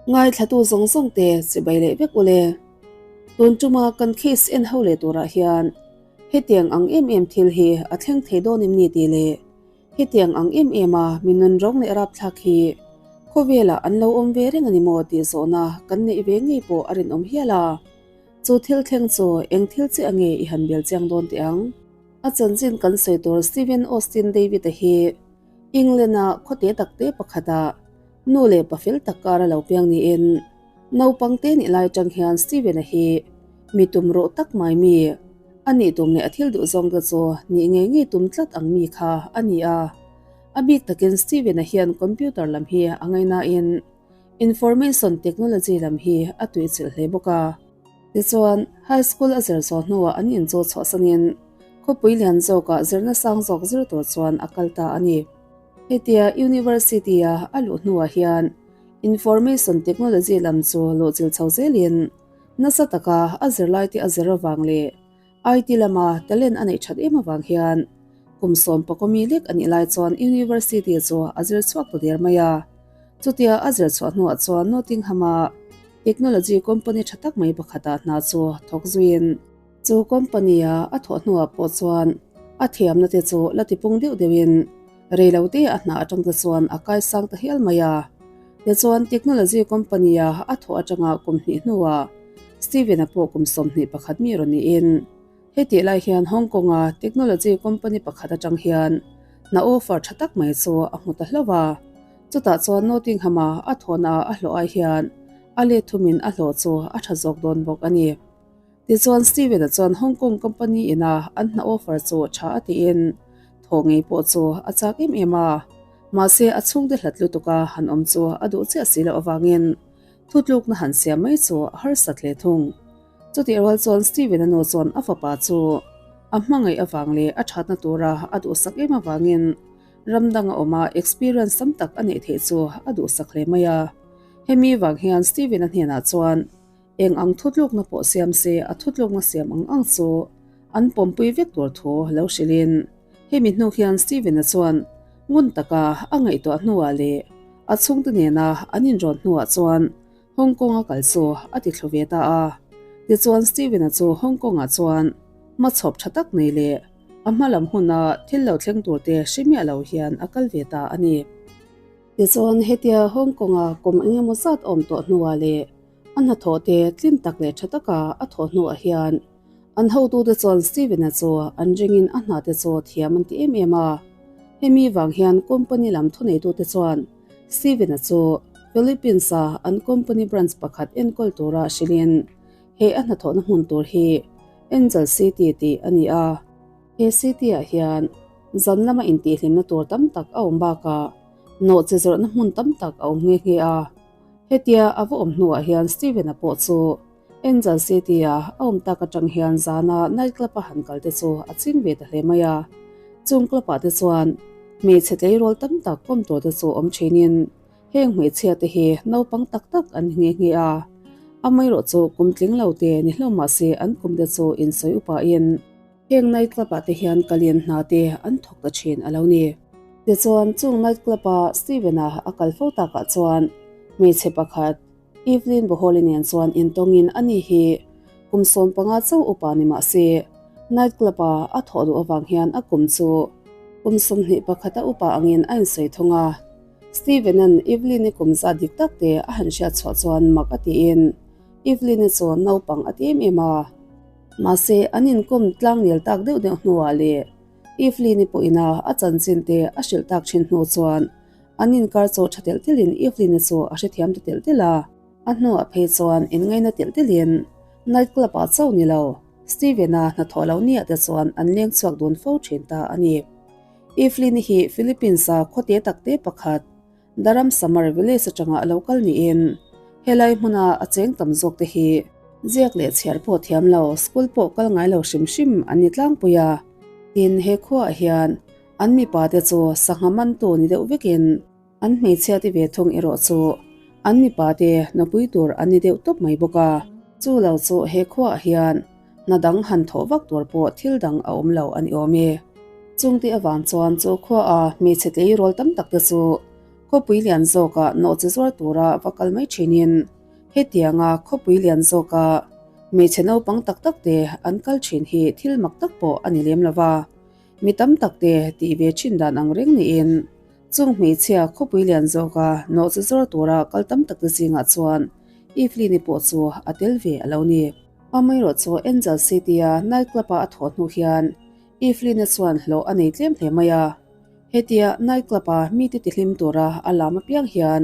Ngaithlatu zawng zawng te chibai leh vek ule. Tun tuma kan case en ho leh turah hian hetiang ang em em thil hi a thleng thei dawn em ni tih leh hetiang ang em em a mi nunrawng leh rapthlak hi khawvelah an lo awm ve reng a ni maw tih zawhna kan neih ve ngei pawh a rinawm hial a. Chu thil thleng chu eng thil chiah nge i han bel chiang dawn teh ang? A chanchin kan sawi tur Stephen Austin David-a hi England-a khawte takte pakhata Nu leh pa fel tak kar a lo piang niin naupang te nih lai atang hian Steven-a hi mi tum ruh tak mai mi a nih tum leh a thil duh zawng te chu nih ngei ngei tum tlat ang mi kha a ni a. A bik takin Steven-a hian computer lam hi a ngainain information technology lam hi a tuichilh hle bawk a. Tichuan, high school a zir zawh hnuah an inchaw chhuahsanin khawpui lian zawkah zirna sang zawk zir tur chuan a kal ta a ni. Hetia University-a a luh hnuah hian Information Technology lam chu luhchilh chho zelin nasa taka a zirlaite a zir avang leh IT lama talent a neih that em avang hian kum sawm pakawmi lek a nih lai chuan University chu a zir chhuak ta der mai a. Chutia a zir chhuah hnuah chuan Nottingham-a technology company tha tak mai pakhatah hna chu thawk zuiin, Chu company-a a thawh hnuah pawh chuan a thiamna te chu la tipung deuh deuhin reilote a hna atang te chuan a kaisang ta hial mai a. Tichuan technology company-a a thawh atanga kum hnih hnuah Steven-a pawh kum 21 mi rawn niin hetih lai hian Hong Kong-a technology company pakhat atang hian hna offer tha tak mai chu a hmu ta hlauh a. Chutah chuan Nottingham-a a thawhna a hlawh ai hian a let thumin a hlawh chu a tha zawk dawn bawk a ni. Tichuan Steven-a chuan Hong Kong company ina an hna offer chu tha a tiin thaw ngei pawh chu a chak em em a. Mahse a chhungte hlat lutuka han awm chu a duh chiah si loh avangin thutlukna han siam mai chu a harsat hle thung. Chutih rual chuan Steven-a nu chuan a fapa chu a hmangaih avang leh a thatna tura a duhsak em avangin ram danga awma experience tam tak a neih theih chu a duhsak hle mai a. Hemi vang hian Steven-a hnenah chuan Eng ang thutlukna pawh siam se a thutlukna siam ang ang chu an pawmpui vek tur thu lo hrilhin hemi hnu hian Steven-a chuan ngun taka a ngaihtuah hnuah leh a chhungte nena an inrawn hnuah chuan Hong Kong-a kal chu a ti thlu ve ta a. Tichuan Steven-a chu Hong Kong-ah chuan hmachhawp tha tak nei leh a hma lam huna thil lo thleng turte hre miah lo hian a kal ve ta a ni. Tichuan hetia Hong Kong-a kum eng emaw zat awm tawh hnuah leh A hnathawh te tlin tak leh tha taka a thawh hnuah hian an hotute chuan Steven-a chu an ringin a hna te chu thiam an ti em em a. Hemi vang hian company lam thuneitute chuan Steven-a chu Philippines-a an company branch pakhat enkawl tura hrilhin he a hnathawhna hmun tur hi Angel City tih a ni a. He city-ah hian zan lama intihhlimna tur tam tak a awm bakah nawhchi zawrhna hmun tam tak a awm nghe nghe a. Hetia a va awm hnuah hian Steven-a pawh chu Angel City-a a awm tak atang hian zana night club-a han kal te chu a ching ve ta hle mai a. Chung club-ah te chuan hmeichhe tleirawl tam tak kawm tur te chu awm thinin heng hmeichhia te hi naupang tak tak an ni nghe nghe a. Amaherawh chu kum tling lo te ni hlauh mah se an kum te chu insawi upain Heng night club ah te hian kalian hna te an thawk ta thin a lo ni. Tichuan chung night club a Steven-a a kal fo takah chuan hmeichhe pakhat Evelyn Boholi nen chuan intawngin a ni hi kum 15 chauh upa ni mah se night club a a thawh duh avang hian a kum chu kum 21 a upa angin a insawi thung a. Steven-a'n Evelyn-i kum zat dik tak te a han hriat chhuah chuan mak a tiin Evelyn-i chu naupang a ti em em a. Mahse, an inkawm tlang nel tak deuh deuh hnuah leh Evelyn-i pawhina a chanchin te a hrilh tak thin hnu chuan an inkar chaw tha telh telhin Evelyn-i chu a hrethiam ta telh telh a. A hnuah phei chuan inngaina telh telhin night club-ah chauh ni lo, Steven-a hnathawh loh niah te chuan an leng chhuak dun fo thin ta a ni. Evelyn-i hi Philippines-a khawte takte pakhat, Dharam Samar Village atanga a lo kal niin helai hmuna a cheng tam zawk te hi ziak leh chhiar pawh thiam lo, school pawh kal ngai lo hrim hrim an ni tlangpui a. Tin, he khuaah hian an mipa te chu sangha mantu ni deuh vekin an hmeichhia te ve thung erawh chu an mipa te nupui tur an ni deuh tawp mai bawk a. Chu lo chu he khuaah hian hna dang han thawh vak tur pawh thil dang a awm lo a ni awm e. Chungte avang chuan chu khuaa hmeichhe tleirawl tam tak te chu Khawpui lian zawka nawhchi zuar tura va kal mai thinin hetianga khawpui lian zawka hmeichhe naupang tak tak te an kal thin hi thil mak tak pawh a ni lem lo va. Mi tam tak te tih ve thin dan ang reng niin chung hmeichhia khawpui lian zawka nawhchi zuar tura kal tam tak te zingah chuan Evelyn-i pawh chu a tel ve a lo ni. Amaherawhchu Angel City-a night club-a a thawh hnu hian Evelyn-a chuan hlawh a nei tlem hle mai a. Hetia night club-a mite tihlim tura a lam apiang hian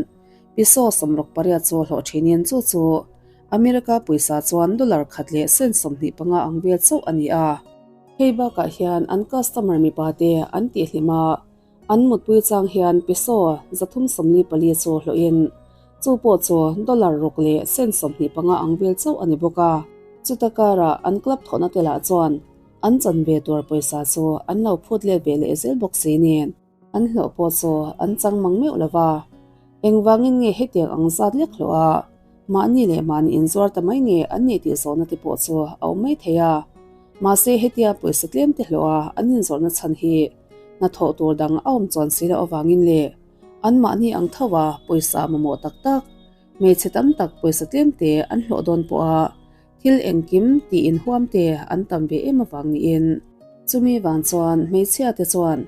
piso 68 chu hlawh thinin chu chu America pawisa chuan dollar khat leh cent 25 ang vel chauh a ni a. Hei bakah hian an customer mipa te an tihlim a, an mutpui chang hian piso 344 chu hlawhin chu pawh chu dollar ruk leh cent 25 ang vel chauh a ni bawk a. Chuta karah an club thawhna te lah chuan An chan ve tur pawisa chu an lo phut let ve leh zel bawk si nen an hlawh pawh chu an chang mang meuh lo va. Engvangin nge hetiang ang zat lek hlawh a, mahni leh mahni inzuar ta mai nge an nih tih zawhna te pawh chu a awm mai thei a. Mahse hetia pawisa tlem te hlawh a an inzawrhna chhan hi hnathawh tur dang a awm chuan si loh avangin leh anmahni ang tho a pawisa mamawh tak tak hmeichhe tam tak pawisa tlem te an hlawh dawn pawh a Thil engkim tih inhuam te an tam ve em avang niin chumi vang chuan hmeichhia te chuan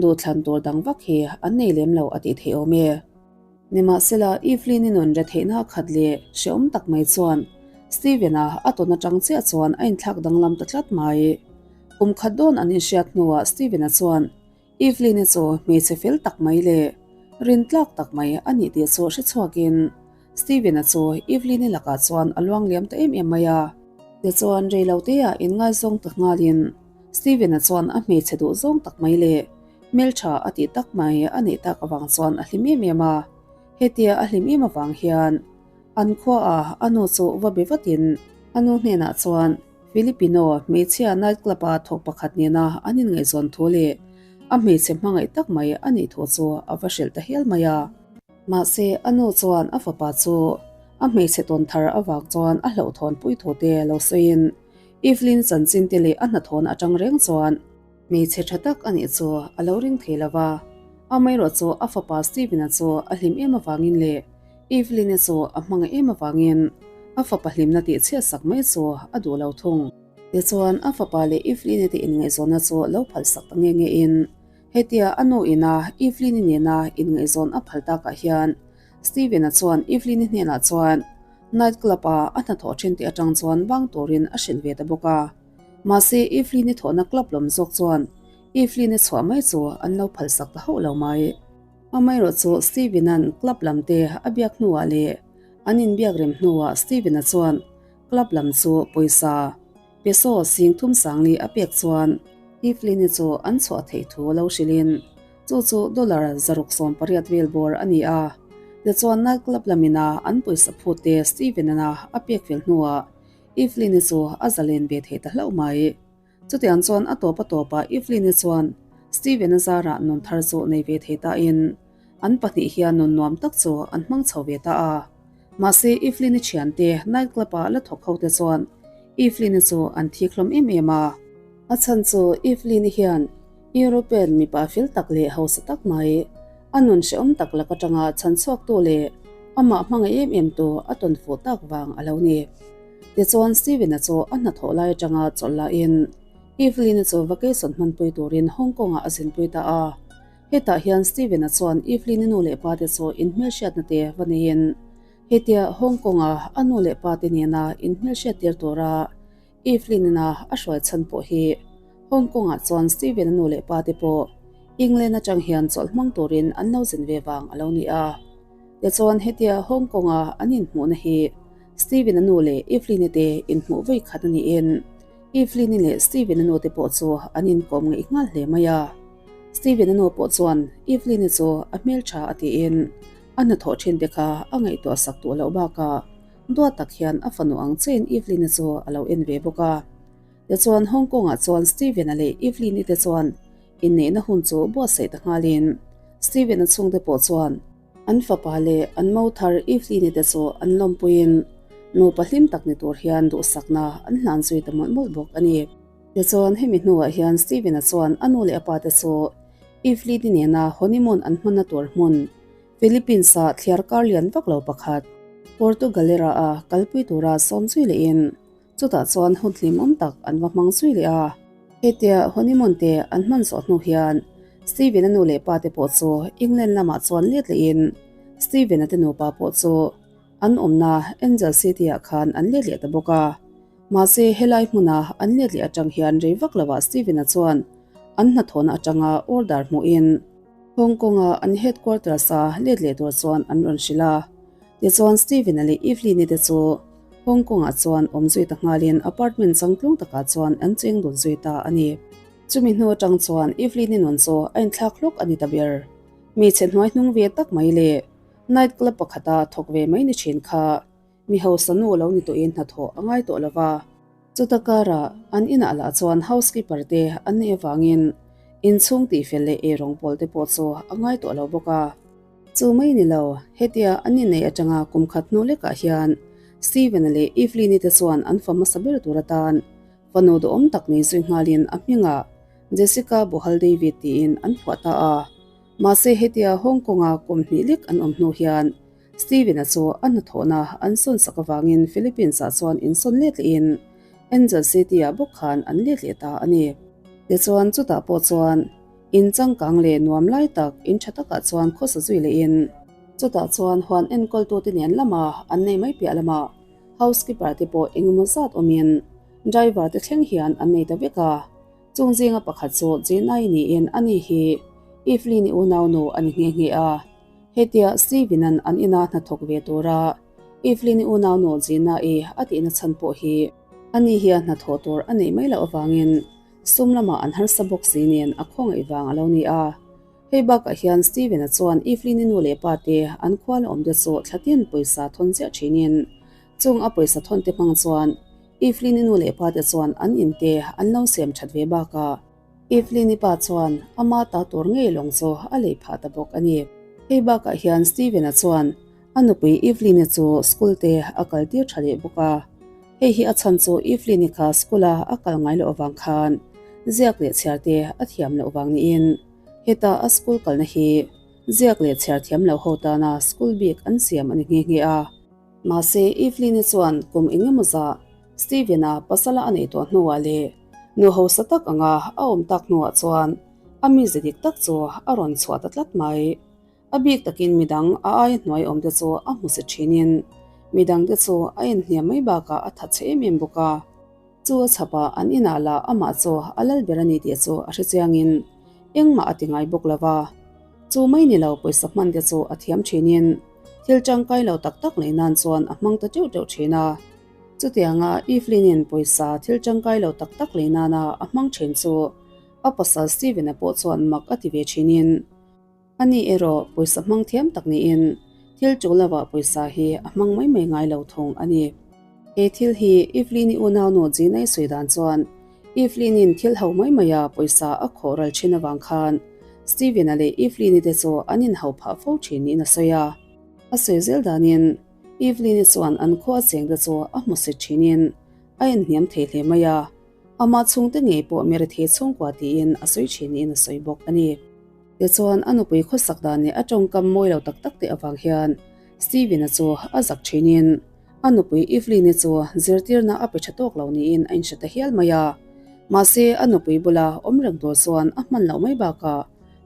duhthlan tur dang vak hi an nei lem lo a tih theih awm e. Nimahsela Evelyn-i nun retheihna khat leh hrehawm tak mai chuan Steven-a a tawn atang chiah chuan a inthlak danglam ta tlat mai. Kum khat dawn an inhriat hnuah Steven-a chuan Evelyn-i chu hmeichhe fel tak mai leh rintlak tak mai a nih tih chu hrechhuakin Steven-a chu Evelyn-i lakah chuan a luang liam ta em em mai a. Tichuan reiloteah inngaizawng ta nghalin Steven-a chuan a hmeichhe duh zawng tak mai leh hmeltha a tih tak mai a neih tak avang chuan a hlim em em a. Hetia a hlim em avang hian an khuaah a nu chu va be vatin a nu hnenah chuan Filipino hmeichhia night club-a thawk pakhat nena an inngaihzawn thu leh a hmeichhe hmangaih tak mai a nih thu chu a va hrilh ta hial mai a. Mahse, a nu chuan a fapa chu a hmeichhe tawn thar avang chuan a hlauhthawn pui thu te lo sawiin Evelyn chanchin te leh a hnathawn atang reng chuan hmeichhe tha tak a nih chu a lo ring thei lo va. Amaherawh chu a fapa Steven-a chu a hlim em avangin leh Evelyn-i chu a hmangaih em avangin a fapa hlimna tih chhiatsak mai chu a duh lo thung. Tichuan, a fapa leh Evelyn-i te inngaihzawnna chu lo phalsak ta nge nge in Hetia a nu ina Evelyn-i nena inngaihzawn a phal takah hian Steven-a chuan Evelyn-i hnenah chuan night club-a a hnathawh thin tih atang chuan bang turin a hrilh ve ta bawk a. Mahse Evelyn-i thawhna club lawm zawk chuan Evelyn-i chhuah mai chu an lo phalsak ta hauh lo mai. Amaherawh chu Steven-a'n club lam te a biak hnuah leh an inbiak rem hnuah Steven-a chuan club lam chu pawisa Peso sing thum sangli a pek chuan Evelyn-i chu an chhuah theih thu lo hrilhin chu chu dollar 680 vel bawr a ni a. Tichuan night club lamina an pawisa phut te Steven-a a pek fel hnuah Evelyn-i chu a zalen ve thei ta hlauh mai. Chutiang chuan a tawp a tawpah Evelyn-i chuan Steven-a zarah nun thar chu nei ve thei tain an pahnih hian nun nuam tak chu an hmang chho ve ta a. Mahse Evelyn-i thiante night club-a la thawk ho te chuan Evelyn-i chu an thik hlawm em em a. A chhan chu Evelyn-i hian European mipa fel tak leh hausa tak mai, a nun hrehawm tak lak atanga chhan chhuaktu leh amah hmangaih em em tu a tawn fuh tak vang a lo ni. Tichuan Steven-a chu a hnathawh lai atanga chawlh lahin Evelyn-i chu vacation hmanpui turin Hong Kong-ah a zinpui ta a. Hetah hian Steven-a chuan Evelyn-i nu leh pa te chu inhmelhriatna te va neiin hetia Hong Kong-a a nu leh pa te nena inhmelhriat tir tura Evelyn-ina a hruai chhan pawh hi Hong Kong-ah chuan Steven-a nu leh pa te pawh England atang hian chawlh hmang turin an lo zin ve vang a lo ni a. Tichuan hetia Hong Kong-a an inhmuhna hi Steven-a nu leh Evelyn-i te inhmuh vawi khat a niin Evelyn-i leh Steven-a nu te pawh chu an inkawm ngeih nghal hle mai a. Steven-a nu pawh chuan Evelyn-i chu a hmeltha a tiin a hnathawh thin te kha a ngaihtuah sak duh loh bakah duat tak hian a fanu ang chiahin Evelyn-i chu a lo en ve bawk a. Tichuan Hong Kong-ah chuan Steven-a leh Evelyn-i te chuan inneihna hun chu buatsaih ta nghalin Steven-a chhungte pawh chuan an fapa leh an mo thar Evelyn-i te chu an lawmpuiin nupa hlim tak ni tur hian duhsakna an hlan zui ta mawlh mawlh bawk a ni. Tichuan hemi hnuah hian Steven-a chuan a nu leh a pa te chu Evelyn-i nena honeymoon an hmanna tur hmun. Philippines-a thliarkar lian vak lo pakhat Puerto Galera-a kalpui tura sawm zui lehin chutah chuan hun hlimawm tak an va hmang zui leh a. Hetia honeymoon te an hman zawh hnu hian Steven-a nu leh pa te pawh chu England lamah chuan let lehin Steven-a te nupa pawh chu an awmna Angel City-ah khan an let leh ta bawk a. Mahse helai hmuna an let leh atang hian rei vak lovah Steven-a chuan an hnathawhna atanga order hmuhin Hong Kong-a an headquarters-a let leh tur chuan an rawn hrilh a. Tichuan Steven-a leh Evelyn-i te chu Hong Kong-ah chuan awm zui ta nghalin apartment changtlung takah chuan an cheng dun zui ta a ni. Chumi hnu atang chuan Evelyn-i nun chu a inthlak hlawk a ni ta ber. Hmeichhe hnuai hnung ve tak mai leh night club pakhata thawk ve mai ni thin kha mi hausa nu lo ni tawhin hnathawh a ngai tawh lo va. Chuta karah an inah lah chuan housekeeper te an neih avangin inchhung tihfel leh eirawng pawl te pawh chu a ngai tawh lo bawk a. Chu mai ni lo, hetia an inneih atanga kum khat hnu lekah hian Steven-a leh Evelyn-i te chuan an fa hmasa ber tur atan fanu duhawm tak nei zui nghalin a hmingah Jessica Bohal David tiin an phuah ta a. Mahse hetia Hong Kong-a kum hnih lek an awm hnu hian Steven-a chu a hnathawhna an sawn sak avangin Philippines-ah chuan insawn let lehin Angel City-ah bawk khan an let leh ta a ni. Tichuan chutah pawh chuan in changkang leh nuam lai tak in tha takah chuan khawsa zui lehin chutah chuan huan enkawltute nen lama an nei mai piah lamah housekeeper te pawh engemaw zat awmin driver te thleng hian an nei ta vek a. Chung zinga pakhat chu Jenai niin ani hi Evelyn-i unaunu a ni nghe nghe a. Hetia Steven-a'n an ina hnathawk ve tura Evelyn-i unaunu Gina-i a tihna chhan pawh hi ani hian hnathawh tur a neih mai loh avangin sum lamah an harsa bawk si nen a khawngaih vang a lo ni a. Hei bakah hian Steven-a chuan Evelyn-i nu leh pa te an khua la awm te chu thlatin pawisa thawn ziah thinin chung a pawisa thawn te hmang chuan Evelyn-i nu leh pa te chuan an in te an lo siam that ve bakah Evelyn-i pa chuan ama ta tur ngei lawng chu a lei phah ta bawk a ni. Hei bakah hian Steven-a chuan a nupui Evelyn-i chu school te a kal tir tha leh bawk a. Hei hi a chhan chu Evelyn-i kha school-a a kal ngai loh avang khan ziak leh chhiar te a thiam loh vang niin heta a school kalna hi ziak leh chhiar thiam lo ho tana school bik an siam a ni nghe nghe a. Mahse Evelyn-i chuan kum eng emaw zah Steven-a pasala a neih tawh hnuah leh nu hausa tak anga a awm tak hnuah chuan a mize dik tak chu a rawn chhuah ta tlat mai. A bik takin midang a aia hnuai awmte chu a hmu si thinin midangte chu a inhniam mai bakah a that chhe em em bawk a. Chu a chhapah an inah lah amah chu a lal ber a ni tih chu a hre chiangin engmah a ti ngai bawk lo va. Chu mai ni lo pawisa hman te chu a thiam thinin thil tangkai lo tak tak lei nan chuan a hmang ta teuh teuh thin a. Chutianga Evelyn-in pawisa thil tangkai lo tak tak lei nana a hmang thin chu a pasal Steven-a pawh chuan mak a ti ve thinin Ani erawh pawisa hmang thiam tak niin thil ṭul lovah pawisa hi a hmang mai mai ngai lo thung a ni. He thil hi Evelyn-i unaunu Gina-i sawi dan chuan Evelyn-in thil ho mai maia pawisa a khawh ral ṭhin avang khan Steven-a leh Evelyn-i te chu an inhau phah fo ṭhin niin a sawi a. A sawi zel danin Evelyn-i chuan an khua chengte chu a hmusit ṭhinin a inhniam thei hle mai a, amah chhungte ngei pawh Meredith chhungkua tiin a sawi ṭhin niin a sawi bawk a ni. Tichuan, a nupui khawsak dan leh a tawngkam mawi lo tak tak te avang hian Steven-a chu a zak thinin a nupui Evelyn-i chu zirtirna a pe tha tawk lo niin a inhre ta hial mai a. Mahse, a nupui bula awm reng tur chuan a hman loh mai bakah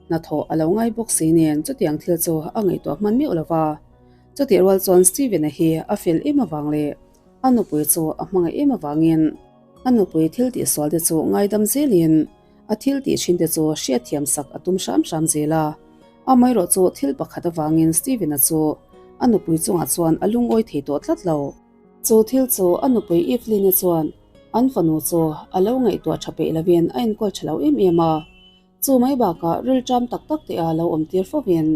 hnathawh a lo ngai bawk si nen chutiang thil chu a ngaihtuah hman meuh lo va. Chutih rual chuan Steven-a hi a fel em avang leh a nupui chu a hmangaih em avangin a nupui thil tihsual te chu ngaidam zelin A thil tih thin te chu hriatthiam sak a tum hram hram zel a. Amaherawh chu thil pakhat avangin Steven-a chu a nupui chungah chuan a lungawi thei tawh tlat lo. Chu thil chu a nupui Evelyn-i chuan an fanu chu a lo ngaihtuah tha peih lovin a enkawl tha lo em em a. Chu mai bakah rilṭam tak tak te a lo awm tir fovin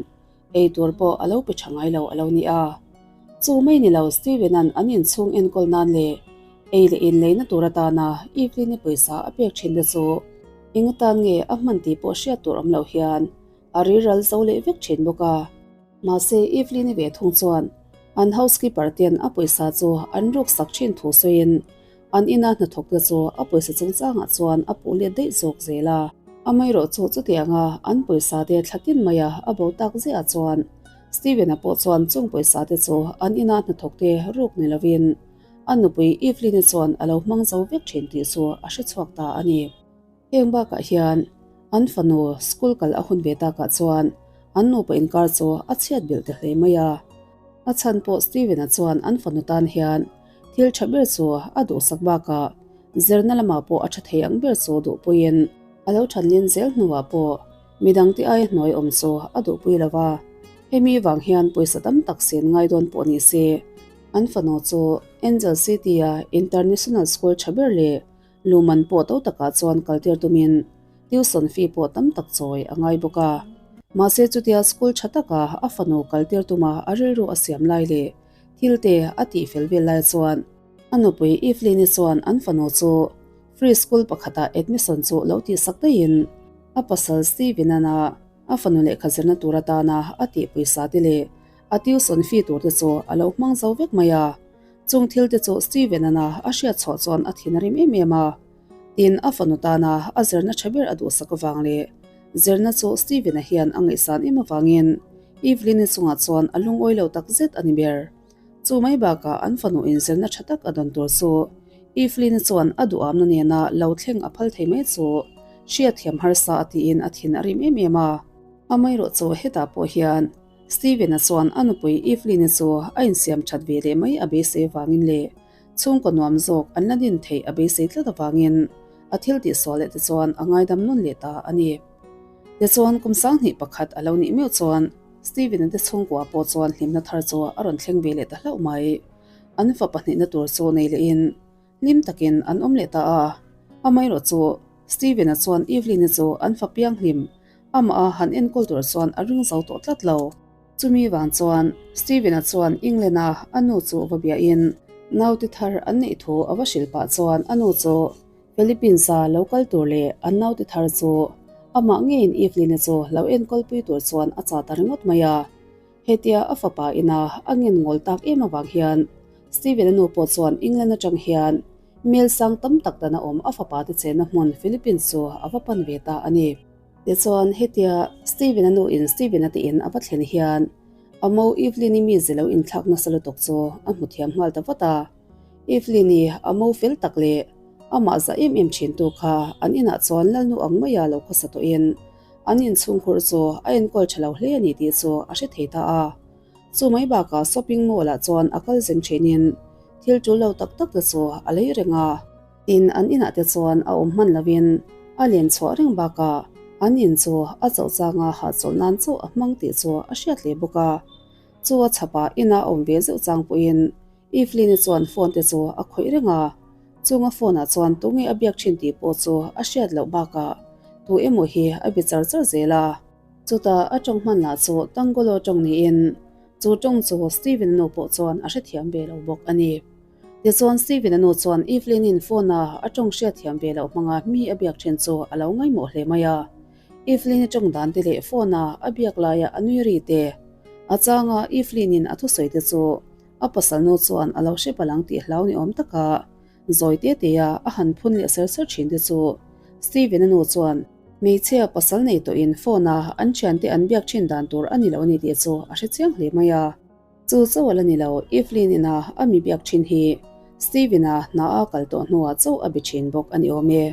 ei tur pawh a lo pe tha ngai lo a lo ni a. Chu mai ni lo Steven-a'n an inchhung enkawl nan leh ei leh in leina tur atana Evelyn-i pawisa a pek thin te chu eng atan nge a hman tih pawh hriat tur awm loh hian a riral zo leh vek thin bawk a. Mahse Evelyn-i ve thung chuan an housekeeper ten a pawisa chu an ruk sak thin thu sawiin An ina hnathawk te chu a pawisa chungchangah chuan a puh let daih zawk zel a. Amaherawh chu chutianga an pawisa te thla tin maia a bo tak ziah chuan Steven-a pawh chuan chung pawisa te chu an ina hnathawk te ruk ni lovin a nupui Evelyn-i chuan a lo hmang zo vek thin tih chu a hre chhuak ta a ni. Heng bakah hian an fanu school kal a hun ve takah chuan an nupa inkar chu a chhiat belh ta hle mai a. A chhan pawh Steven-a chuan an fanu tan hian thil tha ber chu a duhsak bakah zirna lamah pawh a tha thei ang ber chu duhpuiin a lo thanlin zel hnuah pawh Midangte aia hnuai awm chu a duhpui lo va, hemi vang hian pawisa tam tak sen ngai dawn pawh ni se, an fanu chu Angel City-a International School tha ber leh luman pawh to takah chuan kaltir tumin tuition fee pawh tam tak chawi a ngai bawk a. Mahse chutia school tha taka a fanu kaltir tuma a rilru a siam lai leh thilte a tihfel vel lai chuan a nupui Evelyn-i chuan an fanu chu Free school pakhatah admission chu lo tihsak daihin a pasal Steven-a'n a a fanu lehkha zirna tur atana a tih pawisa te leh a tuition fee tur te chu a lo hmang zo vek mai a. Chung thil te chu Steven-a'n a a hriat chhuah chuan a thin a rim em em a. Tin, a fanu tana a zirna tha ber a duhsak avang leh zirna chu Steven-a hian a ngaihsan em avangin Evelyn-i chungah chuan a lungawi lo takzet a ni ber. Chu mai bakah an fanu inzirna tha tak a dawn tur chu Evelyn chuan a duhamna nena lo thleng a phal thei mai chu hriatthiam harsa a tiin a thin a rim em em a. Amaherawh chu hetah pawh hian Steven-a chuan a nupui Evelyn-i chu a insiam that ve leh mai a beisei avangin leh chhungkaw nuam zawk an la din theih a beisei tlat avangin a thil tihsual leh te chuan a ngaidam nawn leh ta a ni. Tichuan kum sanghnih pakhat a lo nih meuh chuan Steven-a te chhungkua pawh chuan hlimna thar chu a rawn thleng ve leh ta hlauh mai. An fa pahnihna tur chu nei lehin hlim takin an awm leh ta a. Amaherawh chu Steven-a chuan Evelyn-i chu an fa pianghlim amah a han enkawl tur chuan a ring zo tawh tlat lo. Chumi vang chuan Steven-a chuan England-a a nu chu va biahin naute thar an neih thu a va hrilh pah chuan a nu chu Philippines-a lo kal tur leh an naute thar chu amah ngeiin Evelyn-i chu lo enkawlpui tur chuan a chah ta ringawt mai a. Hetia a fapa ina a ngen ngawl tak em avang hian Steven-a nu pawh chuan England atang hian mel sang tam tak dana awm a fapa te chenna hmun Philippines chu a va pan ve ta a ni. Tichuan hetia Steven-a nu in Steven-a te in a va thlen hian a mo Evelyn-i mize lo inthlak nasa lutuk chu a hmu thiam nghal ta vat a. Evelyn-i a mo fel tak leh amah za em em thintu kha an inah chuan Lalnu ang maia lo khawsa tawhin an inchhungkhur chu a enkawl tha lo hle a ni tih chu a hre thei ta a. Chu mai bakah shopping mall ah chuan a kal zeng thinin thil tul lo tak tak te chu a lei reng a. Tin, an inah te chuan a awm hman lovin a len chhuah reng bakah an in chu a chauh changa hahchawlh nan chauh a hmang tih chu a hriat hle bawk a. Chu a chhapah inah a awm ve zeuh chang pawhin Evelyn-i chuan phone te chu a khawih reng a, chunga phone ah chuan tunge a biak thin tih pawh chu a hriat loh bakah tu emaw hi a bi char char zel a. Chutah a tawng hman lah chu Tangolo tawng niin chu tawng chu Steven-a nu pawh chuan a hrethiam ve lo bawk a ni. Tichuan Steven-a nu chuan Evelyn-in phone a a tawng hriatthiam ve loh hmanga mi a biak thin chu a lo ngaimawh hle mai a. Evelyn-i tawng dan te leh phone a a biak laia a nui ri te, a changa Evelyn-in a thusawi te chu A pasal nu chuan a lo hre palh ang tih hlau ni awm taka zawi te te a a han phun leh ser ser thin te chu Steven-a nu chuan hmeichhia pasal nei tawhin phone a an thiante an biak thin dan tur a ni lo a ni tih chu a hre chiang hle mai a. Chu chauh a la ni lo, Evelyn ina a mi biak thin hi Steven-a hna a kal tawh hnuah chauh a bi thin bawk a ni awm e.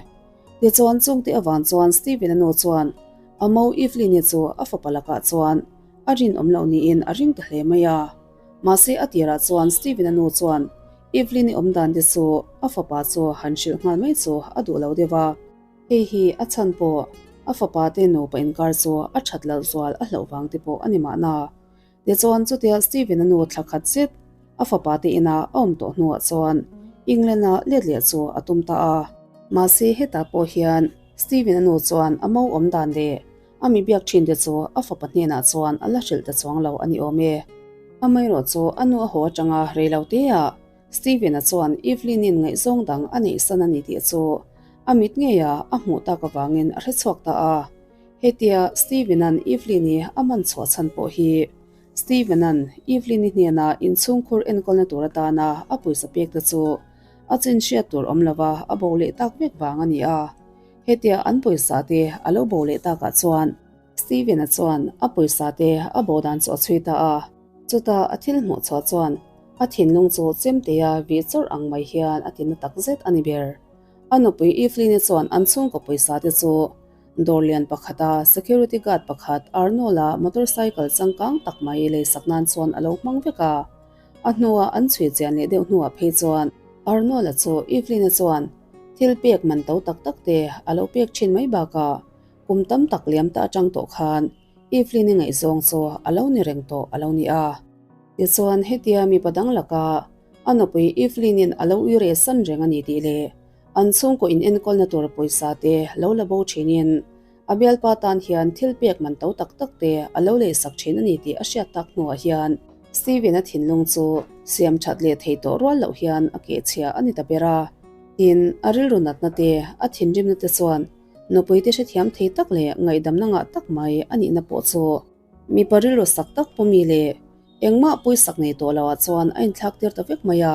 Tichuan chungte avang chuan Steven-a nu chuan a mo Evelyn-i chu a fapa lakah chuan a rinawm loh niin a ring ta hle mai a. Mahse a tirah chuan Steven-a nu chuan Evelyn-i awm dan te chu a fapa chu han hrilh nghal mai chu a duh lo deuh a. Hei hi a chhan pawh a fapa te nupa inkar chu a that loh zual a hlauh vang te pawh a ni mahna. Tichuan chutia Steven-a nu thla khat zet a fapa te ina a awm tawh hnuah chuan England-a let leh chu a tum ta a. Mahse hetah pawh hian Steven-a nu chuan a mo awm dan leh A mi biak thin te chu a fapa hnenah chuan a la hrilh ta chuang lo a ni awm e. Amaherawh chu a nu a haw atanga rei lo teah Steven-a chuan Evelyn-in ngaihzawng dang a neih san a ni tih chu a mit ngeia a hmuh tak avangin a hre chhuak ta a. Hetia Steven-a'n Evelyn-i a man chhuah chhan pawh hi Steven-a'n Evelyn-i hnena inchhungkhur enkawlna tur atana a pawisa pek te chu a chin hriat tur awm lova a bo leh tak vek vang a ni a. Hetia an pawisa te a lo bo leh takah chuan. Steven-a chuan a pawisa te a bo dan chu a chhui ta a. Chutah a thil hmuh chhuah chuan a thinlung chu chemtea vih chawrh ang mai hian a tina tak zet a ni ber. A nupui Evelyn-i chuan an chhungkaw pawisa te chu dawr lian pakhata security guard pakhat Arnold-a motorcycle changkang tak mai leisak nan chuan a lo hmang vek a. A hnua an chhui chian leh deuh hnuah phei chuan Arnold-a chu Evelyn-i chuan thil pek man to tak tak te a lo pek thin mai bakah kum tam tak liam ta atang tawh khan Evelyn-i ngaihzawng chu a lo ni reng tawh a lo ni a. Tichuan hetia mipa dang laka a nupui Evelyn-in a lo ui reh san reng a ni tih leh an chhungkaw in enkawlna tur pawisa te lo la bo thinin a bialpa tan hian thil pek man to tak tak te a lo leisak thin a ni tih a hriat tak hnuah hian Steven-a thinlung chu siam that leh thei tawh rual loh hian a kehchhia a ni ta ber a. Tin, a rilru natna te, a thinrimna te chuan Nupui te hrethiam thei tak leh ngaihdamna ngah tak mai a nihna pawh chu mipa rilru sak tak pawmi leh engmah pawisak nei tawh loah chuan a inthlak tir ta vek mai a.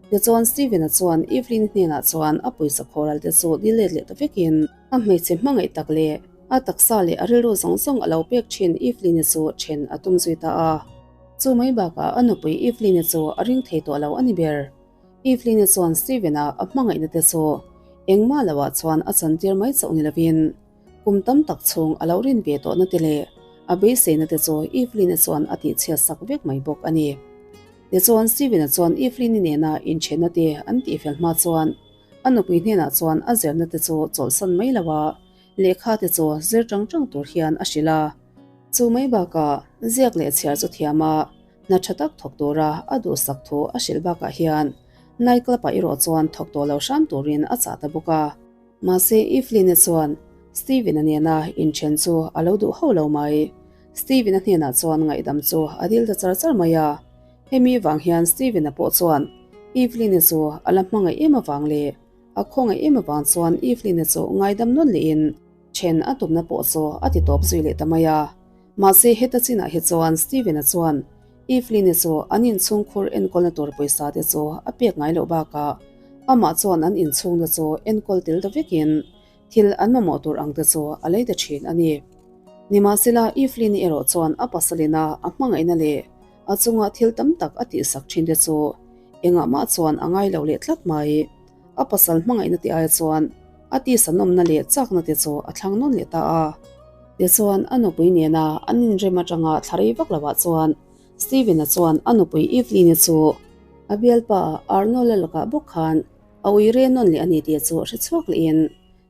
Tichuan Steven-a chuan Evelyn hnenah chuan a pawisa khawral te chu dil let leh ta vekin a hmeichhe hmangaih tak leh a taksa leh a rilru zawng zawng a lo pek thin Evelyn-i chu then a tum zui ta a. Chu mai bakah a nupui Evelyn-i chu a ring thei tawh lo a ni ber. Evelyn-i chuan Steven-a a hmangaihna te chu engmah loah chuan a chantir mai chauh ni lovin kum tam tak chhung a lo rin ve tawhna te leh a beiseina te chu Evelyn-i chuan a tihchhiat sak vek mai bawk a ni. Tichuan Steven-a chuan Evelyn-i nena inthenna te an tihfel hma chuan a nupui hnenah chuan a zirna te chu chawlhsan mai lo a, lehkha te chu zir tang tang tur hian a hrilh a. Chu mai bakah ziak leh chhiar chu thiam a, Hna tha tak thawk tura a duhsak thu a hrilh bakah hian night club-ah erawh chuan thawk tawh lo hram turin a chah ta bawk a. Mahse Evelyn-a chuan Steven-a nena inthen chu a lo duh hauh lo mai. Steven-a hnenah chuan ngaihdam chu a dil ta char char mai a. Hemi vang hian Steven-a pawh chuan Evelyn-i chu a la hmangaih em avang leh a khawngaih em avang chuan Evelyn-i chu ngaidam nawn lehin then a tumna pawh chu a ti tawp zui leh ta mai a. Mahse heta chinah hi chuan Steven-a chuan Evelyn-i chu an inchhungkhur enkawlna tur pawisa te chu a pek ngai loh bakah amah chuan an inchhungna chu enkawl tel ta vekin thil an mamawh tur ang te chu a lei ta thin a ni. Nimahsela Evelyn-i erawh chuan a pasalina a hmangaihna leh a chunga thil tam tak a tihsak thin te chu engah mah chuan a ngai lo leh tlat mai. A pasal hmangaihna te aia chuan a tisa nawmna leh chakna te chu a thlang nawn leh ta a. Tichuan, a nupui nena an inrem atanga thla rei vak loah chuan Steven-a chuan a nupui Evelyn-i chu a bialpa Arnold-a lakah bawk khan a ui re nawn leh a ni tih chu hre chhuak lehin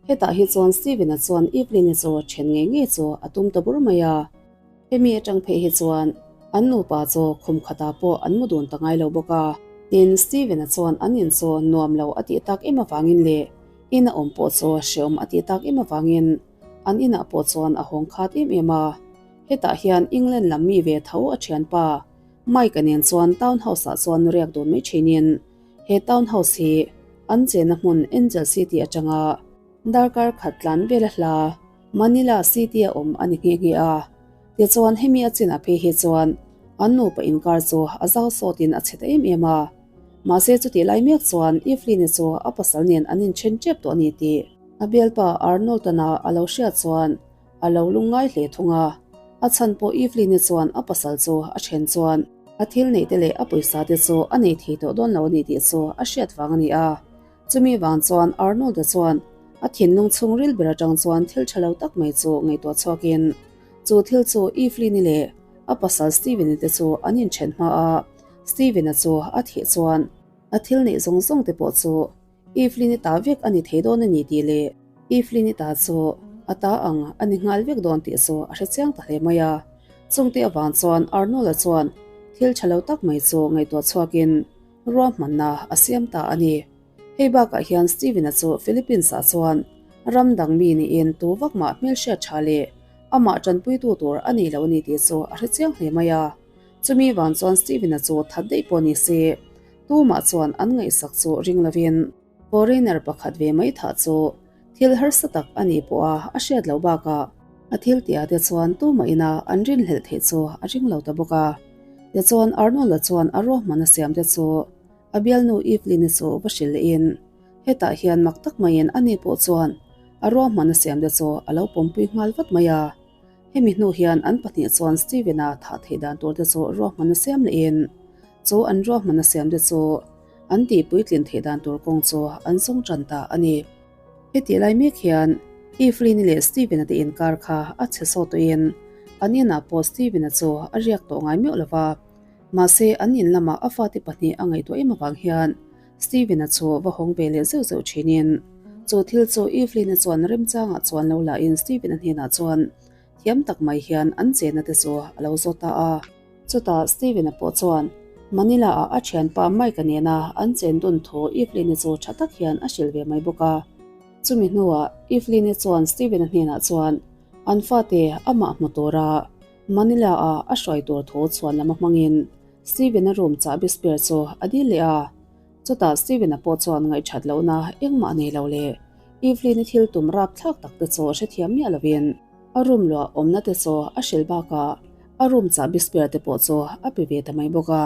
hetah hi chuan Steven-a chuan Evelyn-i chu then ngei ngei chu a tum ta bur mai a. Hemi atang phei hi chuan an nupa chu khum khatah pawh an mu dun ta ngai lo bawk a. Tin, Steven-a chuan an in chu nuam lo a tih tak em avangin leh in a awm pawh chu hreawm a tih tak em avangin an inah pawh chuan a hawng khat em em a. Hetah hian England lam mi ve tho a thianpa Mike-a nen chuan town house-ah chuan riak dun mai thinin he town house hi an chenna hmun Angel City atanga darkar khat tlan vel a hla Manila City a awm a ni nghe nghe a. Tichuan hemi a chinah phei hi chuan an nupa inkar chu a zau sawtin a chhe ta em em a. Mahse chutih lai mek chuan Evelyn-i chu a pasal nen an inthen tep tawh a ni tih a bialpa Arnold-ana a lo hriat chuan a lo lungngai hle thung a. A chhan pawh Evelyn-i chuan a pasal chu a then chuan a thil neih te leh a pawisa te chu a nei thei tawh dawn lo a ni tih chu a hriat vang a ni a. Chumi vang chuan Arnold-a chuan a thinlung chhungril ber atang chuan thil tha lo tak mai chu ngaihtuah chhuakin chu thil chu Evelyn-i leh a pasal Steven-i te chu an inthen hma a, Steven-a chu a thih chuan a thil neih zawng zawng te pawh chu Evelyn-i ta vek a ni thei dawn a ni tih leh Evelyn-i ta chu a ta ang a ni nghal vek dawn tih chu a hre chiang ta hle mai a. Chungte avang chuan Arnold-a chuan thil tha lo tak mai chu ngaihtuah chhuakin ruahmanna a siam ta a ni. Hei bakah hian Steven-a chu Philippines-ah chuan ram dang mi niin tu vak mah hmelhriat tha leh amah tanpuitu tur a nei lo a ni tih chu a hre chiang hle mai a. Chumi vang chuan Steven-a chu that daih pawh ni se, tumah chuan an ngaihsak chu ring lovin foreigner pakhat ve mai thah chu thil harsa tak a nih pawha a hriat loh bakah a thil tihah te chuan tumah ina an rinhlelh theih chu a ring lo ta bawk a. Tichuan Arnold-a chuan a ruahman a siam te chu a bialnu Evelyn-i chu va hrilh lehin hetah hian mak tak maiin ani pawh chuan a ruahman a siam te chu a lo pawmpui nghal vat mai a. Hemi hnu hian an pahnih chuan Steven-a thah theih dan tur te chu ruahmanna siam lehin chu an ruahmanna siam te chu an tih puitlin theih dan tur kawng chu an zawng tan ta a ni. Hetih lai mek hian Evelyn-i leh Steven-a te inkar kha a chhe sawt tawhin an inah pawh Steven-a chu a riak tawh ngai meuh lo va, mahse an in lamah a fate pahnih a ngaihtuah em avang hian Steven-a chu va hawng ve leh zeuh zeuh thinin chu thil chu Evelyn-i chuan remchangah chuan lo lahin Steven-a hnenah chuan thiam tak mai hian an chenna te chu a lo zawt ta a. Chutah Steven-a pawh chuan Manila-ah a thianpa Mike-a nena an chen dun thu Evelyn-i chu tha tak hian a hrilh ve mai bawk a. Chumi hnuah Evelyn-i chuan Steven-a hnenah chuan an fate amah hmu tura Manila-ah a hruai tur thu chhuan lam a hmangin Steven-a room chahbi spare chu a dil leh a. Chutah Steven-a pawh chuan ngaihthat lohna engmah nei lo leh Evelyn-i thil tum rapthlak tak te chu hrethiam miah lovin a room luah awmna te chu a hrilh bakah a room chahbi spare te pawh chu a pe ve ta mai bawk a.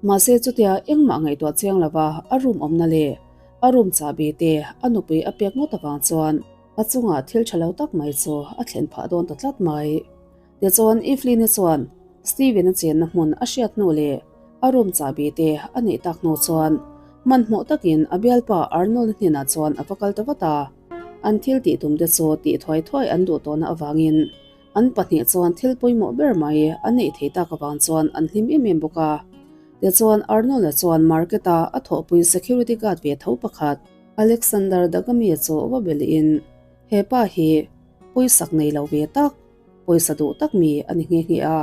Mahse chutia engmah ngaihtuah chiang lova a room awmna leh a room chahbi te a nupui a pek ngawt avang chuan a chungah thil tha lo tak mai chu a thlen phah dawn ta tlat mai. Tichuan Evelyn-i chuan Steven-a chenna hmun a hriat hnu leh a room chahbi te a neih tak hnu chuan hmanhmawh takin a bialpa Arnold-a hnenah chuan a va kal ta vat a. An thil tih tum te chu tih thuai thuai an duh tawhna avangin an pahnih chuan thil pawimawh ber mai an neih thei tak avang chuan an hlim em em bawk a. Tichuan Arnold-a chuan market-a a thawhpui security guard ve tho pakhat Alexander Dagami-a chu va be lehin he pa hi pawisak nei lo ve tak Pawisa duh tak mi a ni nghe nghe a.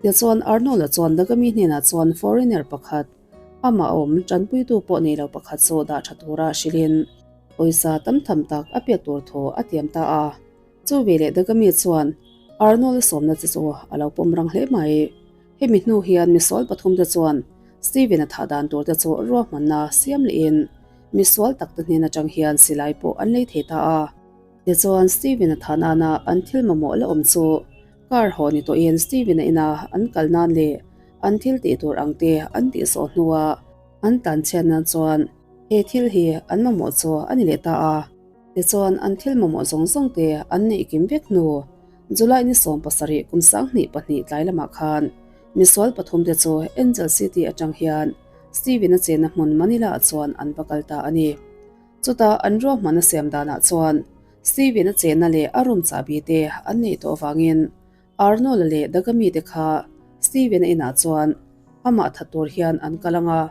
Tichuan Arnold-a chuan Dagami hnenah chuan foreigner pakhat, amah awm tanpuitu pawh nei lo pakhat chu dah tha tura hrilhin pawisa tam tham tak a pek tur thu a tiam ta a. Chu veleh Dagami chuan Arnold-a sawmna che chu a lo pawm rang hle mai. Hemi hnu hian misual pathum te chuan Steven-a thah dan tur te chu ruahmanna siam lehin misual tak te hnen atang hian silai pawh an lei thei ta a. Tichuan, Steven-a thah nana an thil mamawh la awm chu car haw ni tawhin Steven-a ina an kal nan leh an thil tih tur ang te an tih zawh hnua an tan chhiat nan chuan he thil hi an mamawh chu a ni leh ta a. Tichuan, an thil mamawh zawng zawng te an neih kim vek hnu July ni 17 kum 2002 tlai lamah khan misual pathum te chu Angel City atang hian Steven-a chenna hmun Manila-ah chuan an va kal ta a ni. Chutah an ruahman a siam danah chuan Steven-a chenna leh a room chahbi te an neih tawh avangin Arnold-a leh Dagami te kha Steven-a inah chuan amah that tur hian an kal ang a.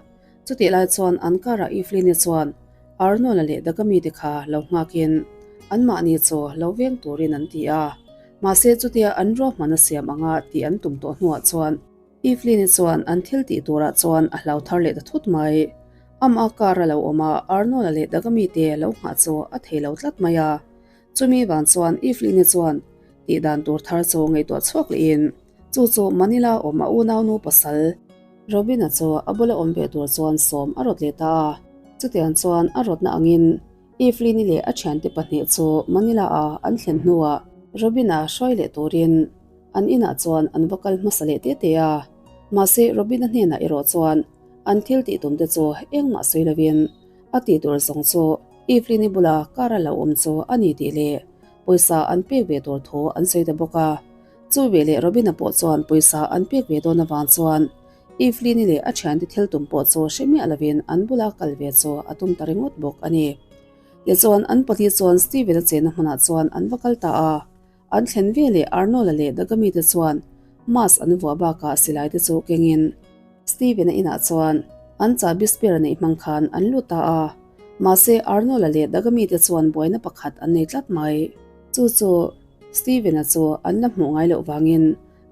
Chutih lai chuan an karah Evelyn-i chuan Arnold-a leh Dagami te kha lo nghakin anmahni chu lo veng turin an ti a. Mahse chutia an ruahman a siam anga tih an tum tawh hnuah chuan Evelyn-i chuan an thil tih turah chuan a hlau thar leh ta thut mai. Amah car a lo awm a, Arnold-a leh Dagami te lo nghah chu a thei lo tlat mai a. Chumi vang chuan Evelyn-i chuan tih dan tur thar chu ngaihtuah chhuak lehin chu chu Manila awm a unaunu pasal Robin-a chu a bula awm ve tur chuan sawm a rawt leh ta a. Chutiang chuan a rawtna angin Evelyn-i leh a thiante pahnih chu Manila-a an thlen hnuah Robin-a hruai leh turin An inah chuan an va kal hmasa leh te te a, mahse Robina hnenah erawh chuan an thil tih tum te chu engmah sawi lovin a tih tur zawng chu Evelyn-i bula car a lo awm chu a ni tih leh pawisa an pek ve tur thu an sawi ta bawk a. Chu veleh Robina pawh chuan pawisa an pek ve dawn avang chuan Evelyn-i leh a thiante thil tum pawh chu hre miah lovin an bula kal ve chu a tum ta ringawt bawk a ni. Tichuan an pahnih chuan Steven-a chenna hmunah chuan an va kal ta a. An thlen ve leh Arnold-a leh Dagami te chuan mask an vuah bakah silai te chu kengin Steven-a inah chuan an chahbi spare neih hmang khan an lut ta a. Mahse Arnold-a leh Dagami te chuan buaina pakhat an nei tlat mai. Chu chu Steven-a chu an la hmuh ngai loh vangin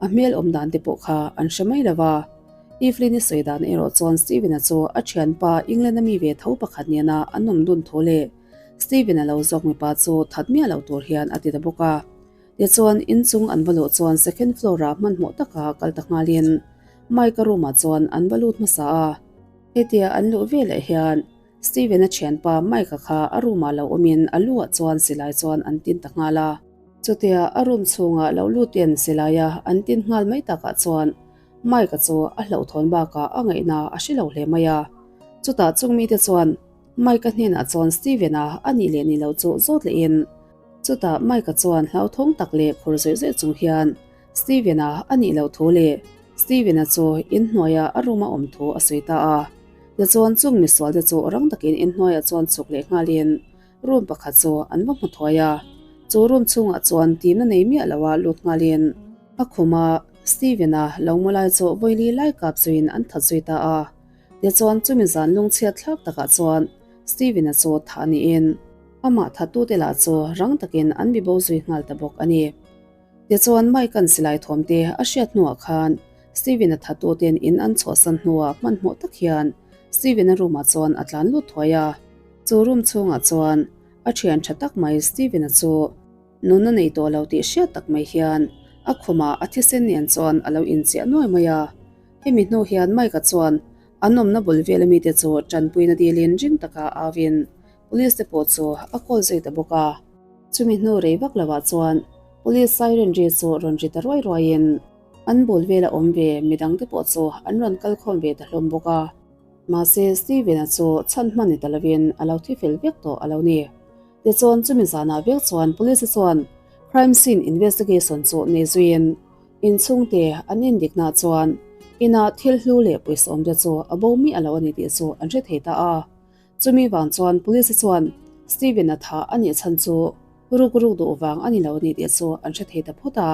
a hmel awm dan te pawh kha an hre mai lo va. Evelyn-i sawi dan erawh chuan Steven-a chu a thianpa England-a mi ve tho pakhat nena an awm dun thu leh Steven-a lo zawk mipa chu that miah loh tur hian a ti ta bawk a. Tichuan, inchung an va luh chuan second floor-ah hmanhmawh taka kal ta nghalin Mike-a room-ah chuan an va lut hmasa a. Hetia an luh veleh hian Steven-a thianpa Mike-a kha a room-ah lo awmin a lu-ah chuan silai chuan an tin ta nghal a. Chutia a room chhungah lo lutin silaia an tin nghal mai takah chuan Mike-a chu a hlauhthawn bakah a ngaihna a hre lo hle mai a. Chutah chung mite chuan Mike-a hnenah chuan Steven-a a nih leh nih loh chu zawt lehin. Chutah Mike-a chuan hlauthawng tak leh khur zawih zawih chung hian Steven-a a nih loh thu leh Steven-a chu inhnuaia a room-a awm thu a sawi ta a. Tichuan chung misualte chu rang takin inhnuaiah chuan chhuk leh nghalin room pakhat chu an va hmu thuai a. Chu room chhungah chuan timna nei miah loa lut nghalin a khuma Steven-a lo mu lai chu vawili lai kap zuiin an that zui ta a. Tichuan chumi zan lungchhiat thlak takah chuan Steven-a chu thah niin amah thattute lah chu rang takin an bibo zui nghal ta bawk a ni. Tichuan Mike-a'n silai thawmte a hriat hnuah khan Steven-a thattuten in an chhuahsan hnuah hmanhmawh tak hian Steven-a room-ah chuan a tlan lut thuai a. Chu room chhungah chuan a thian tha tak mai Steven-a chu Nunna nei tawh lo tih hriat tak mai hian a khumah a thisen nen chuan a lo inchiah nuai mai a. Hemi hnu hian Mike-a chuan an awmna bul vel ami te chu tanpuina dilin ring taka auin Police te pawh chu a call zui ta bawk a. Chumi hnu rei vak lovah chuan Police siren ri chu rawn ri ta ruai ruaiin an bul vela awm ve midang te pawh chu an rawn kal khawm ve ta hlawm bawk a. Mahse Steven-a chu chhan hman ni ta lovin a lo thi fel vek tawh a lo ni. Tichuan chumi zanah vek chuan Police chuan crime scene investigation chu nei zuiin inchhungte an indikna chuan inah thil hlu leh pawisa awmte chu a bo miah lo a ni tih chu an hre thei ta a. Chumi vang chuan Police chuan Steven-a thah a nih chhan chu ruk ruk duh vang a ni lo a ni tih chu an hre thei ta phawt a.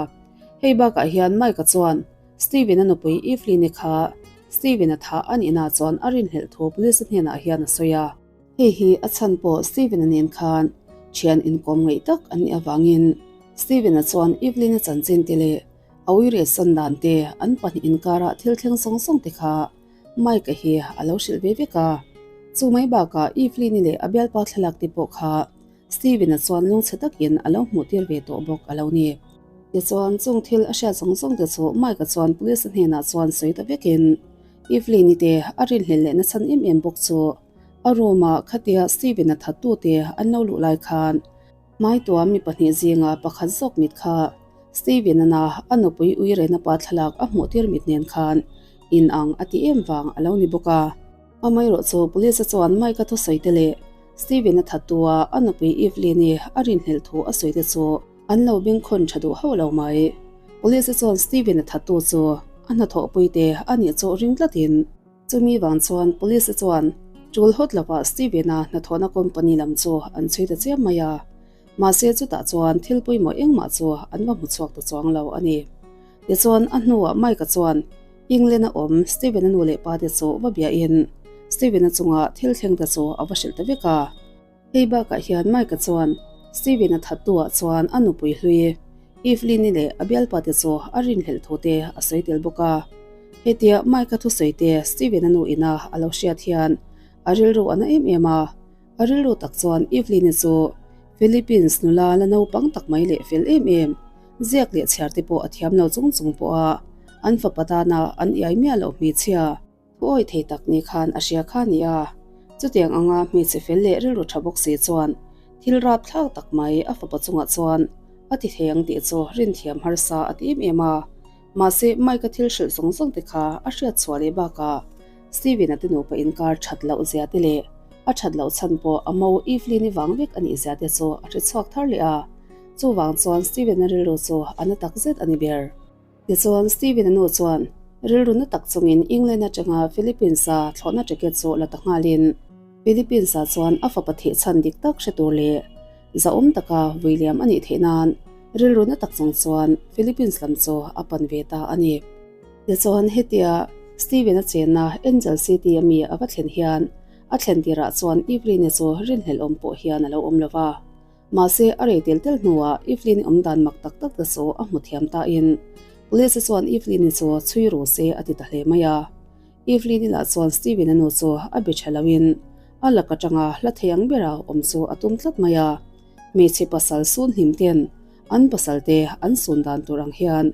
Hei bakah hian Mike-a chuan Steven-a nupui Evelyn-i kha Steven-a thah a nihna chuan a rinhlelh thu Police hnenah hian a sawi a. Hei hi a chhan pawh Steven-a nen khan thian inkawm ngaih tak an nih avangin Steven-a chuan Evelyn-a chanchin te leh a uiresan dan te an pahnih inkarah thil thleng zawng zawng te kha Mike-a hi a lo hrilh ve vek a. Chu mai bakah Evelyn-i leh a bialpa thlalak te pawh kha Steven-a chuan lungchhe takin a lo hmuh tir ve tawh bawk a lo ni. Tichuan chung thil a hriat zawng zawng te chu Mike-a chuan police-a hnenah chuan sawi ta vekin Evelyn-i te a rinhlelh leh nachhan em em bawk chu A room-ah khatia Steven-a thattute an lo luh lai khan hmaituam mi pahnih zinga pakhat zawk mit kha Steven-ana a nupui uirena pa thlalak a hmuh tir mit nen khan in ang a ti em vang a lo ni bawk a. Amaherawh chu Police-a chuan Mike-a thusawi te leh Steven-a thattua a nupui Evelyn-i a rinhlelh thu a sawi te chu an lo bengkhawn tha duh hauh lo mai. Police-a chuan Steven-a thattu chu a hnathawhpui te a nih chu ring tlatin, Chumi vang chuan Police chuan tul hawt lovah Steven-a hnathawhna company lam chu an chhui ta chiam mai a, mahse chutah chuan thil pawimawh engmah chu an va hmu chhuak ta chuang lo a ni. Tichuan a hnuah Mike-a chuan England-a awm Steven-a nu leh pa te chu va biahin Steven-a chunga thil thleng te chu a va hrilh ta vek a. Hei bakah hian Mike-a chuan Steven-a thattu-ah chuan a nupui hlui Evelyn-i leh a bialpa te chu a rinhlelh thu te a sawi tel bawk a. Hetia Mike-a thusawi te Steven-a nu ina a lo hriat hian a rilru a na em em a. A rilru tak chuan Evelyn-i chu Philippines nula la naupang tak mai leh fel em em, ziak leh chhiar te pawh a thiam lo chung chung pawha an fapa tana an iai miah loh hmeichhia, Thu awi thei tak ni khan a hria kha nia. Chutiang anga hmeichhe fel leh rilru tha bawk si chuan thil rap thlak tak mai a fapa chungah chuan a ti thei ang tih chu rinthiam harsa a ti em em a. Mahse Mike-a thil hrilh zawng zawng te kha a hriat chhuah leh bakah Steven-a te nupa inkar that loh zia te leh a that loh chhan pawh a mo Evelyn-i vang vek a nih zia te chu a hre chhuak thar leh a. Chuvang chuan Steven-a rilru chu a na tak zet a ni ber. Tichuan, Steven-a nu chuan rilru na tak chungin England atanga Philippines-a thlawhna ticket chu la ta nghalin, Philippines-ah chuan a fapa thih chhan dik tak hre tur leh zahawm taka vui liam a nih theih nan rilru na tak chung chuan Philippines lam chu a pan ve ta a ni. Tichuan, hetia Steven-a chenna Angel City a mi a va thlen hian a thlen tirah chuan Evelyn-i chu rinhlelh awm pawh hian a lo awm lo va. Mahse, a rei tel tel hnuah Evelyn-i awm dan mak tak tak te chu a hmu thiam tain Police chuan Evelyn-i chu chhui ru se a ti ta hle mai a. Evelyn-i lah chuan Steven-a nu chu a be tha loin a lak atanga hla thei ang bera awm chu a tum tlat mai a. Hmeichhe pasal sun hlim ten an pasal te an sun dan tur ang hian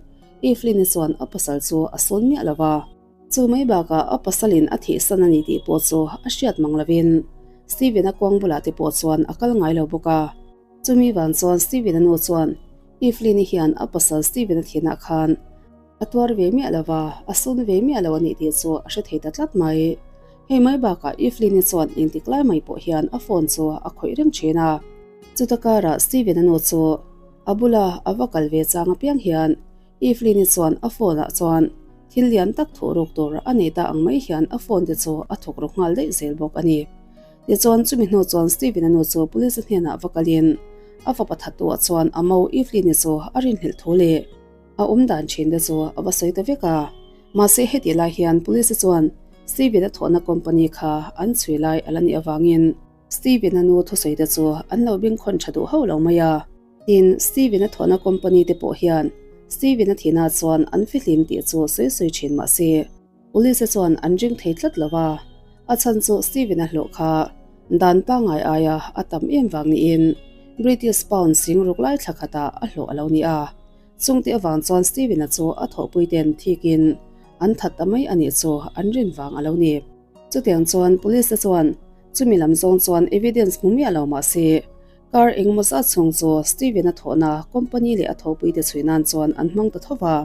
Evelyn-i chuan a pasal chu a sun miah lo va. Chu mai bakah a pasalin a thihsan a ni tih pawh chu a hriat mang lovin Steven-a kuang bulah te pawh chuan a kal ngai lo bawk a. Chumi vang chuan Steven-a nu chuan Evelyn-i hian a pasal Steven-a thinah khan a tuar ve miah lo va, a sun ve miah lo a nih tih chu a hre thei ta tlat mai. Hei mai bakah Evelyn-i chuan engtik lai mai pawh hian a phone chu a khawih reng thin a. Chuta karah Steven-a nu chu a bula a va kal ve chang apiang hian Evelyn-i chuan a phone ah chuan thil lian tak thuh ruk tur a nei ta ang mai hian a phone te chu a thawk ru nghal daih zel bawk a ni. Tichuan chumi hnu chuan Steven-a nu chu police hnenah va kalin a fapa thattu ah chuan a mo Evelyn-i chu a rinhlelh thu leh a awm dan thin te chu a va sawi ta vek a. Mahse hetih lai hian police chuan Steven-a thawhna company kha an chhui lai a la nih avangin Steven-a nu thusawi te chu an lo bengkhawn tha duh hauh lo mai a. Tin, Steven-a thawhna company te pawh hian Steven-a thihna chuan an fihlim tih chu sawi sawi thin mah se, Police chuan an ring thei tlat lo a, a chhan chu Steven-a hlawh kha dan pangngai aia a tam em vang niin British pound sing ruk lai thla khatah a hlawh a lo ni a. Chungte avang chuan Steven-a chu a thawhpuiten thikin an that ta mai a nih chu an rin vang a lo ni. Chutiang chuan Police te chuan chumi lam zawng chuan evidence hmu miah lo mah se, Kar engemaw zat chhung chu Steven-a thawhna company leh a thopuite chhui nan chuan an hmang ta tho va.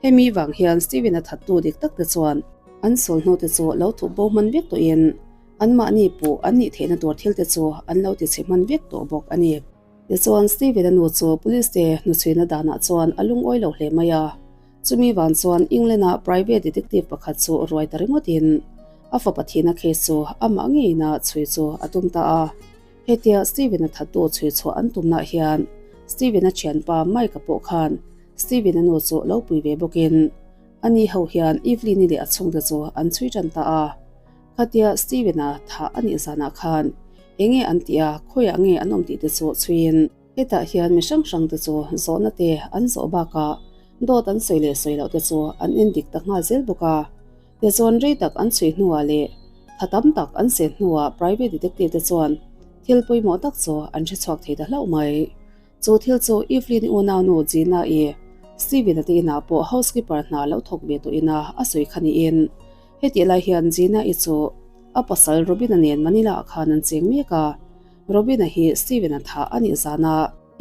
Hemi vang hian Steven-a thattu dik tak te chuan an sawl hnu te chu lo thup bo hman vek tawhin anmahni puh an nih theihna tur thil te chu an lo ti chhe hman vek tawh bawk a ni. Tichuan Steven-a nu chu police te hnuchhuina danah chuan a lungawi lo hle mai a. Chumi vang chuan England-a private detective pakhat chu ruai ta ringawtin a fapa thihna case chu amah ngeina chhui chu a tum ta a. Hetia Steven-a thattu chhui chhuah an tumnah hian Steven-a thianpa Mike-a pawh khan Steven-a nu chu lo pui ve bawkin ani ho hian Evelyn-i leh a chhungte chu an chhui tan ta a. Khatia Steven-a thah a nih zanah khan enge an tih a, khawiah nge an awm tih te chu chhuiin hetah hian mi hrang hrang te chu zawhna te an zawh bakah dawt an sawi leh sawi loh te chu an endik ta nghal zel bawk a. Tichuan rei tak an chhui hnuah leh tha tam tak an sen hnuah private detective te chuan thil pawimawh tak chu an hre chhuak thei ta hlauh mai. Chu thil chu Evelyn unaunu Gina-i Steven-a te inah pawh housekeeper hna lo thawk ve tawh ina a sawi kha niin hetih lai hian Gina-i chu a pasal Robin-a nen Manila-ah khan an cheng mek a, Robin-a hi Steven-a thah a nih zana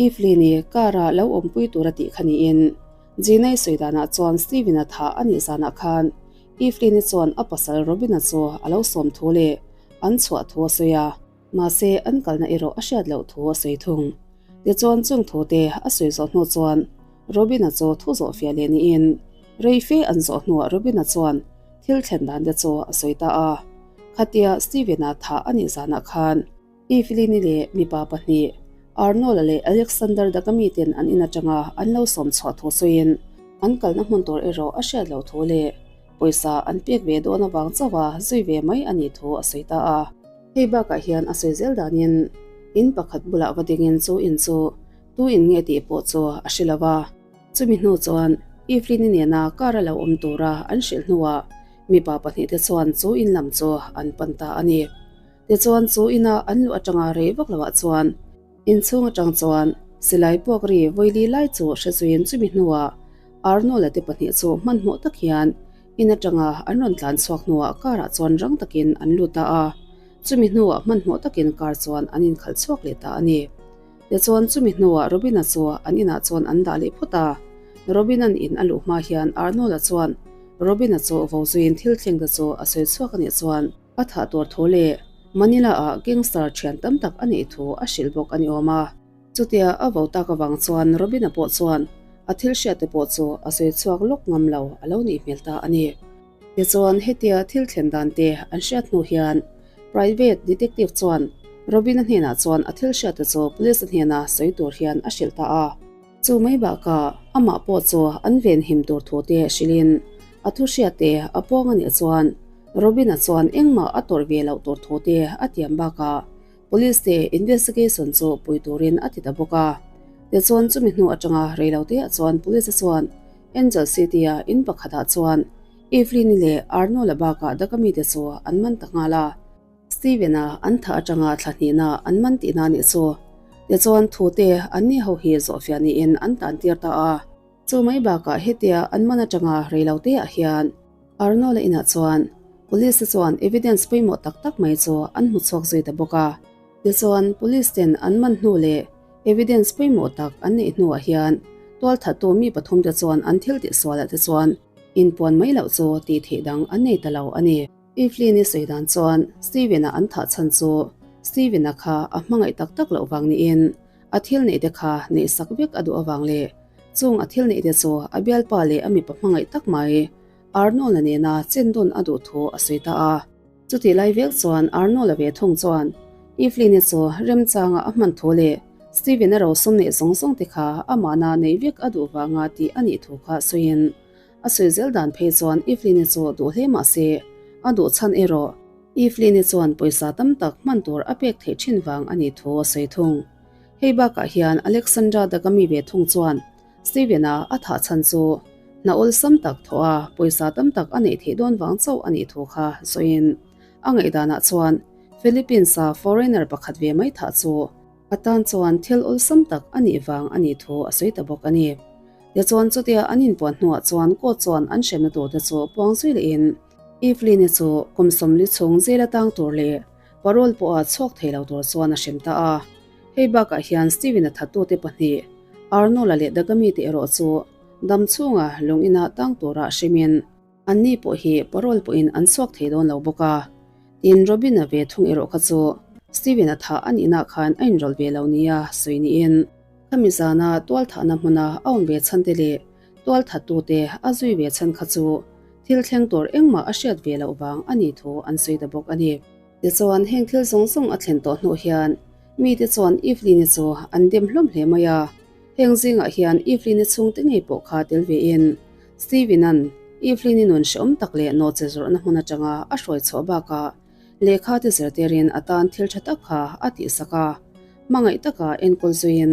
Evelyn-i car-a lo awmpui tur a tih kha niin Gina-i sawi danah chuan Steven-a thah a nih zanah khan Evelyn-i chuan a pasal Robin-a chu a lo sawm thu leh an chhuah thu a sawi a, mahse an kalna erawh a hriat loh thu a sawi thung. Tichuan chung thu te a sawi zawh hnu chuan Robin-a chu thu zawh fiah leh niin rei fe an zawh hnuah Robin-a chuan thil thlen dan te chu a sawi ta a. Khatia Steven-a thah a nih zanah khan Evelyn-i leh mipa pahnih, Arnold-a leh Alexander Dagami ten an in atanga an lo sawm chhuah thu sawiin an kalna hmun tur erawh a hriat loh thu leh pawisa an pek ve dawn avang chauha zui ve mai a nih thu a sawi ta a. Hei bakah hian a sawi zel danin in pakhat bulah va dingin chu in chu tu in nge tih pawh chu a hre lo va. Chumi hnu chuan Evelyn-i nena car a lo awm tura an hrilh hnuah mipa pahnihte chuan chu in lam chu an pan ta a ni. Tichuan chu ina an luh atanga rei vak loah chuan inchhung atang chuan silai puak ri vawili lai chu hre zuiin chumi hnuah Arnold-a te pahnih chu hmanhmawh tak hian in atanga an rawn tlan chhuak hnuah car ah chuan rang takin an lut ta a, chumi hnuah hmanhmawh takin car chuan an inkhalh chhuak leh ta a ni. Tichuan chumi hnuah Robin-a chu an inah chuan an dah leh phawt a, Robin-a'n in a luh hma hian Arnold-a chuan Robin-a chu vo zuiin thil thleng te chu a sawi chhuak a nih chuan, A thah tur thu leh Manila-ah gangster thian tam tak a neih thu a hrilh bawk a ni awm a. Chutia a vo tak avang chuan Robin-a pawh chuan a thil hriatte pawh chu a sawi chhuak lawk ngam lo a lo nih hmel ta a ni. Tichuan hetia thil thlen dan te an hriat hnu hian private detective chuan Robin-a hnenah chuan a thil hriatte chu police-a hnena sawi tur hian a hrilh ta a. Chu mai bakah amah pawh chu an venhim tur thu te hrilhin a thu hriat te a pawng a nih chuan Robin-a chuan engmah a tawrh ve loh tur thu te a tiam bakah Police te investigation chu pui turin a ti ta bawk a. Tichuan chumi hnu atanga reiloteah chuan Police chuan Angel City-a in pakhatah chuan Evelyn-i leh Arnold-a bakah Dakami te chu an man ta nghal a. Steven-a an thah atanga thla hnihna an man tihna nih chu. Tichuan thute an ni ho hi zawhfiah niin an tan tir ta a. Chu mai bakah hetia an man atanga reilote ah hian Arnold-a inah chuan Police te chuan evidence pawimawh tak tak mai chu an hmu chhuak zui ta bawk a. Tichuan Police ten an man hnu leh evidence pawimawh tak an neih hnuah hian tualthattu mi pathum te chuan an thil tihsualah te chuan inpuan mai loh chu tih theih dang an nei ta lo a ni. Evelyn-i sawi dan chuan Steven-a an thah chhan chu Steven-a kha a hmangaih tak tak loh vang niin a thil neih te kha neih sak vek a duh avang leh chung a thil neih te chu a bialpa leh a mipa hmangaih tak mai Arnold-a nena chen dawn a duh thu a sawi ta a. Chutih lai vek chuan Arnold-a ve thung chuan Evelyn-i chu remchanga a hman thu leh Steven-a rosum neih zawng zawng te kha amahna neih vek a duh vanga tih a nih thu kha sawiin a sawi zel dan phei chuan Evelyn-i chu duh hle mah se a duh chhan erawh Evelyn-i chuan pawisa tam tak hman tur a pek theih thin vang a nih thu a sawi thung. Hei bakah hian Alexandra Dagami ve thung chuan Steven-a a thah chhan chu hna awlsam tak thawh a, pawisa tam tak a neih theih dawn vang chauh a nih thu kha sawiin a ngaihdanah chuan Philippines-a foreigner pakhat ve mai thah chu a tan chuan thil awlsam tak a nih vang a nih thu a sawi ta bawk a ni. Tichuan chutia an inpuan hnuah chuan court chuan an hremna turte chu puang zui lehin Evelyn-i chu kum 40 chhung jail a tang tur leh parole pawha chhuak thei lo tur chuan a hrem ta a. Hei bakah hian Steven-a thattute pahnih, Arnold-a leh Dagami-te erawh chu dam chhunga lung ina tang tura hrimin anni pawh hi parole pawhin an chhuak thei dawn lo bawk a. Tin, Robin-a ve thung erawh kha chu Steven-a thah a nihna khan a inrawlh ve lo nia sawi niin khami zana tualthahna hmuna a awm ve chhan te leh tualthattute a zui ve chhan kha chu thil thleng tur engmah a hriat ve loh vang a nih thu an sawi ta bawk a ni. Tichuan, heng thil zawng zawng a thlen tawh hnuh hian mite chuan Evelyn-i chu an dem hlawm hle mai a. Heng zingah hian Evelyn-i chhungte ngei pawh kha tel vein Steven-a'n Evelyn-i nun hrehawm tak leh nawhche zawrhna hmun atanga a hruai chhuah bakah lehkha te zirtirin a tan thil tha tak kha a tihsak a, hmangaih taka enkawl zuiin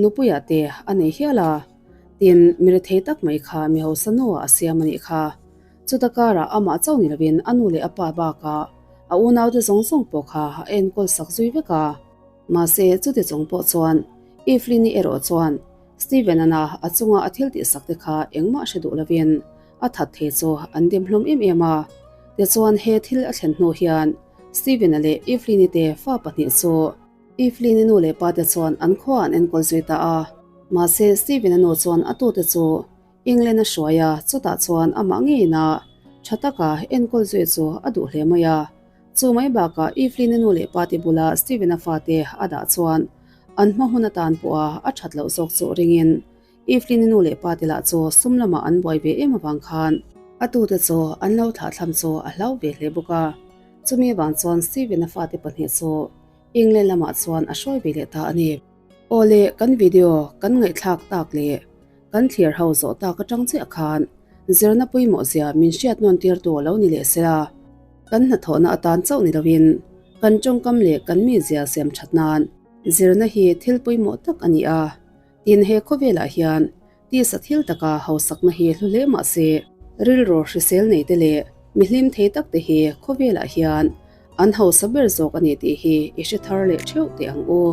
nupuiah te a nei hial a. Tin, mi rethei tak mai kha mi hausa nuah a siam a nih kha. Chuta karah amah chauh ni lovin a nu leh a pa bakah a unaute zawng zawng pawh kha a enkawl sak zui vek a. Mahse, chuti chung pawh chuan Evelyn-i erawh chuan Steven-ana a chunga a thil tihsak te kha engmah hre duh lovin a that thei chu an dem hlawm em em a. Tichuan, he thil a thlen hnu hian Steven-a leh Evelyn-i te fa pahnih chu Evelyn-i nu leh pa te chuan an khua an enkawl zui ta a. Mahse, Steven-a nu chuan a tute chu England a hruai a, chutah chuan amah ngeina tha taka enkawl zui chu a duh hle mai a. Chu mai bakah Evelyn-i nu leh pa te bula Steven-a fate a dah chuan an hma hun atan pawha a that loh zawk chu ringin Evelyn-i nu leh pa te lah chu sum lamah an buai ve em avang khan a tute chu an lo thlahthlam chu a hlau ve hle bawk a. Chumi avang chuan Steven-a fate pahnih chu England lamah chuan a hruai ve leh ta a ni. Awle, kan video kan ngaihthlak tak leh kan thlir ho zawh tak atang chiah khan zirna pawimawh zia min hriat nawn tirtu a lo ni leh sela, kan hnathawhna atan chauh ni loin kan tawngkam leh kan mizia siam that nan zirna hi thil pawimawh tak a ni a. Tin, he khawvelah hian Tisa thil taka hausakna hi hlu hle mah se, rilru hrisel nei te leh mi hlim thei tak te hi khawvelah hian an hausa ber zawk a ni tih hi i hre thar leh theuh teh ang u.